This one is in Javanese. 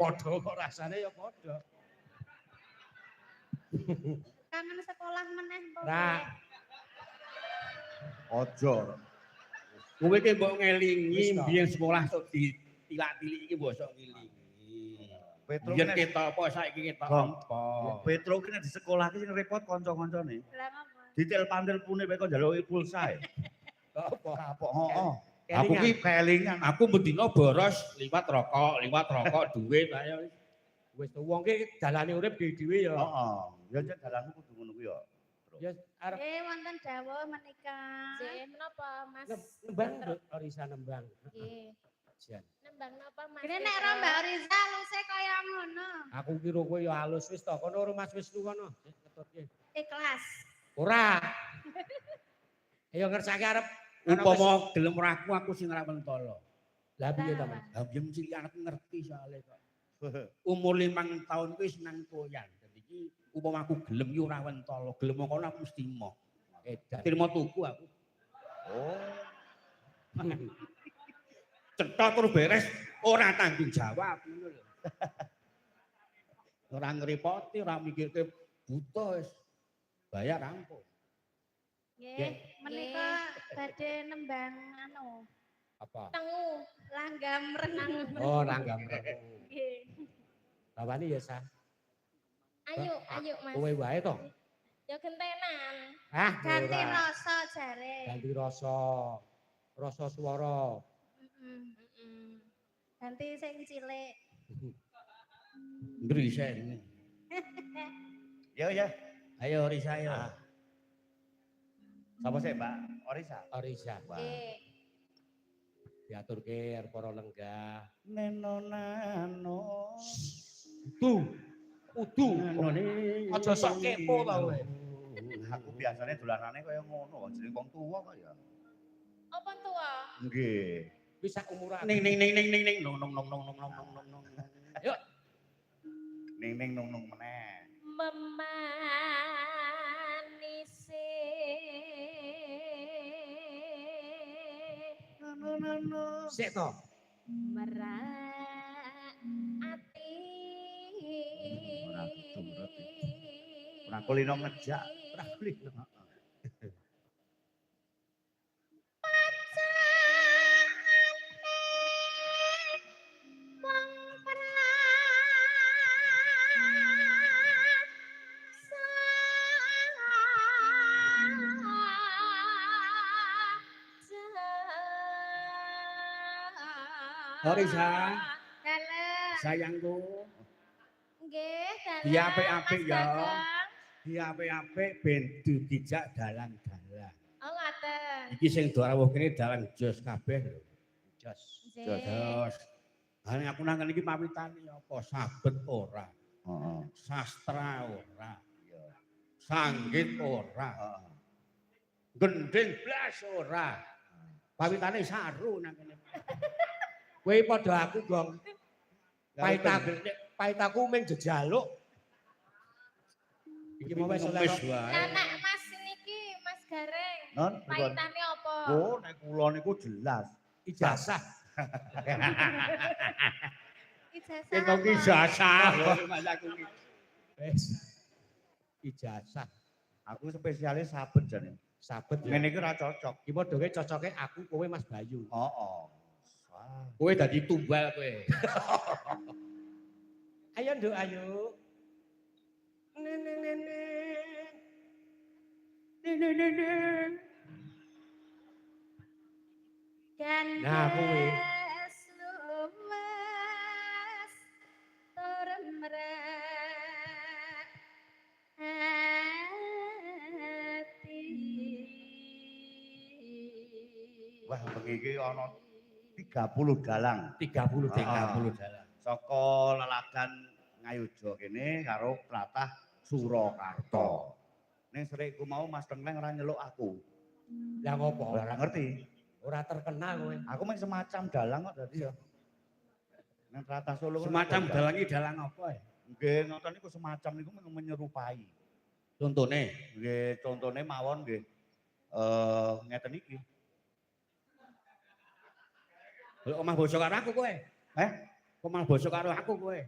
Padha kok rasane ya padha. Kangen sekolah meneh po. Ra. Aja. Kowe ki mbok ngelingi Wis toh. Biyen sekolah sok ditilak-tilik iki mbok sok ngelingi. Petro Biyen nek ketok apa saiki ketok Gong. apa. Petro ki nek di sekolah ki sing repot kanca-kancane. Lah ngopo? Ditelpon-telpone wae kok njaluki pulsa e. Kok apa? Kapok heeh. Aku ki Kelingan. Aku bendina boros liwat rokok duit ayo. Wis to wong ki dalane urip dhewe-dhewe ya. Heeh. Ya jan dalanmu kudu ngono kuwi ya. Ya arep Wonten dawuh menika. Nggih, menapa Mas? Nembang Nduk Orisa nembang. Nggih. Jan. Nembang napa Mas? Gene nek ro Mbak Oriza aluse kaya ngono. Aku kira kowe ya alus wis to kono karo Mas Wisnu kono. Ketutke. Ikhlas. Ora. Ayo ngersake arep Upama gelem ora aku, aku sing ora mentolo. Lah piye to Mas? Lah biyen cilik aku ngerti soalé kok. Umur 5 tahun kuwi wis nang koyan. Dadi iki upama aku gelem ki ora mentolo, gelem kono aku mesti moh. Edan. Trimo tuku aku. Oh. Cetha terus beres ora tanggung jawab ngono lho. Ora ngrepoti, ora mikirke buta wis. Bayar rampung. Nggih, menika badhe nembang anu, Apa? Tengu. Langgam renang. Oh, langgam renung. Nggih. Bawani ya sah. Ayo, ayo Mas. Kowe wae to. Ya gentenan. Hah, Ganti ora. rasa jare. Ganti rasa. Rasa swara. Heeh. Heeh. Ganti sing cilik. Ngrisen. Ya ya. Ayo Risa ayo. Ah. Sapa sih, Mbak? Orisa. Orisa. Wah. Nggih. Diaturke arep para lenggah. Neno nano. Udu. Udu. Neno Aja sok kepo ta kowe. Aku biasanya dolanane kaya ngono, jeneng wong tuwa kok ya. Apa tuwa? Nggih. Wis sak umuran. Ning ning ning ning ning ning nong nong nong nong nong nong nong nong. Yuk. Ning ning nung nung meneh. Memanise. Nano nano. Sik to. Merak ati. Ora kudu berarti. Ora kulino ngejak. Ora kulino. Wong Orisa, Dalem. Sayangku, Nggih, dalem. Diapik-apik Mas ya. Bagong. Diapik-apik ben dijak dalang-dalang. Oh, ngoten. Iki sing do rawuh kene dalang jos kabeh lho. Jos. Nggih. Jos. Ha nek aku nang kene iki pawitane apa? Sabet ora, Heeh. sastra ora, Iya. sanggit ora, Heeh. gending blas ora. Pawitane saru nang kene. Kowe padha aku, Gong. Paitaku, paitaku mung jejaluk. Iki mau wis oleh Ngemis wae. Lah nek Mas niki, Mas Gareng, Non, pripun? paitane apa? Oh, nek kula niku jelas. Ijazah. Ijazah. Kita ki apa? ijazah lho Mas aku ki. Wis. Ijazah. Aku spesialis sabet jane. Sabet ya. Ngene iki ora cocok. Iki padha cocoke aku kowe Mas Bayu. Heeh. Wah. Kowe dadi tumbal kowe. Ayo Nduk, ayo. Neng neng neng neng. Neng neng neng neng. Gandes Nah, kuwi. Lumes tur mrek ati. Wah, bengi iki ana 30 dalang. 30 Ah. 30 dalang. Saka leladan Ngayogya kene karo tlatah Surakarta. Ning serikku mau Mas Tengleng ora nyeluk aku. Lah ngopo? Ora ngerti. Ora terkenal kowe. Aku mung semacam dalang kok dadi ya. Nang tlatah Solo kan Semacam ada. dalang iki dalang apa ya? Nggih, ngoten niku semacam niku menyerupai. Contone. Nggih, contone mawon nggih. Ngeten iki. Lho omah basa karo aku kowe. Eh? Kok malah basa karo aku kowe?